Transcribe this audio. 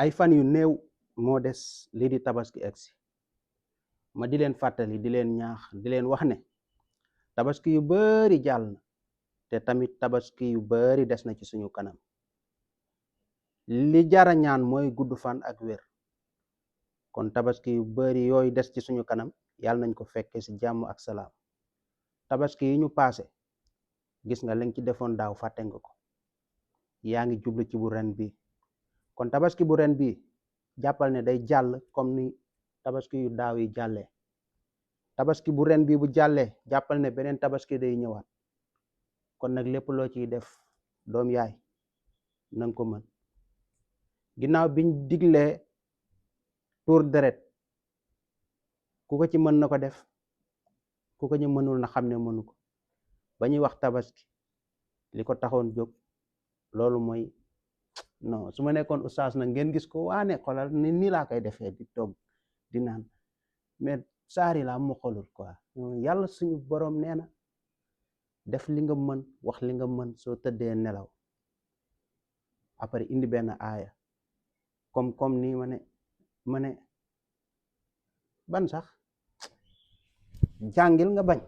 ay fan yu néew moo des lii di tabaski egsi ma di leen fàttali di leen ñaax di leen wax ne tabaski yu bari jàll na te tamit tabaski yu bari des na ci suñu kanam li jara ñaan mooy gudd fan ak wér kon tabaski yu bari yooyu des ci suñu kanam yàlla nañ ko fekke ci jàmm ak salaam tabaski yi ñu paase gis nga lañ ci defoon daaw fàtte nga ko yaa ngi jublu ci bu ren bi kon tabaski bu ren bi jàppal ne day jàll comme ni tabaski yu daaw yi jàllee tabaski bu ren bi bu jàllee jàppal ne beneen tabaski day ñëwaat kon nag lépp loo ciy def doom yaay nanga ko mën ginnaaw biñ diglee tuur deret ku ko ci mën na ko def ku ko ñu mënul na xam ne mënu ko ba ñuy wax tabaski li ko taxoon jóg loolu mooy non su ma nekkoon oustaz nag ngeen gis ko waane xolal ni nii laa koy defee di toog di naan mais saari laa mu xolul quoi yàlla suñu borom nee na def li nga mën wax li nga mën soo tëddee nelaw après indi benn aaya comme nii ma ne ban sax jàngil nga bañ